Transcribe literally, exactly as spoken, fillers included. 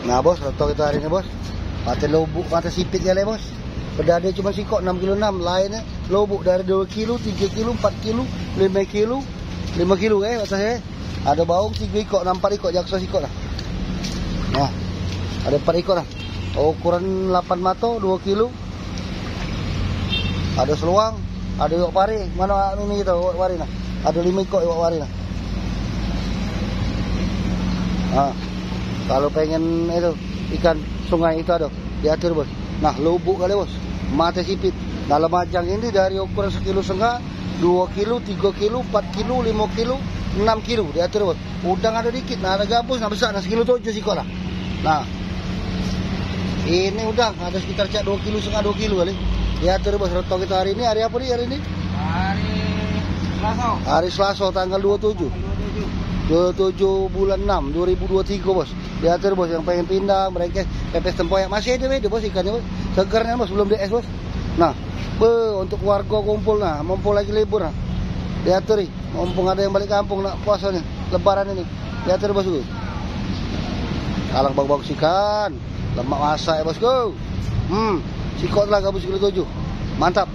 Nah, Bos, roto kito hari ni, Bos. Mate lubuk, mate sipit gale, Bos. Bedade cuma sikok, enam kilo enam. Laennyo lubuk dari dua kilo, tiga kilo, empat kilo, lima kilo, lima kilo, eh, batas, eh. Ado baung tiga ikok, nah, empat ikok, jakso sikok lah. Nah, ado empat ikok lah. Ukuran lapan mato, dua kilo. Ado seluang, ado iwak pari. Mano anu ni kito, iwak pari nah? Ado lima ikok iwak pari nah. Nah, kalu pengen itu, ikan sungai itu ado, diatur, Bos. Nah, lubuk gale, Bos. Mate sipit. Nah, lemajang ini dari ukuran sekilo setengah, dua kilo, tiga kilo, empat kilo, lima kilo, enam kilo, diatur, Bos. Udang ado dikit, nah, ado gabus, nah, besak, nah, sekilo tujuh sikok lah. Nah, ini udang ado sekitar cak dua kilo setengah, dua kilo kali. Diatur, Bos, roto kito hari ni. Hari apo ni hari ni? Hari Selasa. Hari Selasa, tanggal dua tujuh. Dua tujuh. Dua tujuh bulan enam, dua ribu dua tiga, Bos. Diatur, Bos, yang pengen pindang, berengkes, pepes tempoyak. Masih ado, ado, Bos, ikannyo, Bos. Seger nian, Bos, belum di es, Bos. Nah, be, untuk warga kumpul, nah, mumpung lagi libur, nah. Diatur, ih. Mumpung ado yang balik kampung nak puaso ni, lebaran ini. Diatur, Bosku. Kalang bagus-bagus ikan. Lemak masak ya, Bosku. Hmm, sikok tu lah gabus sekilo tujuh. Mantap.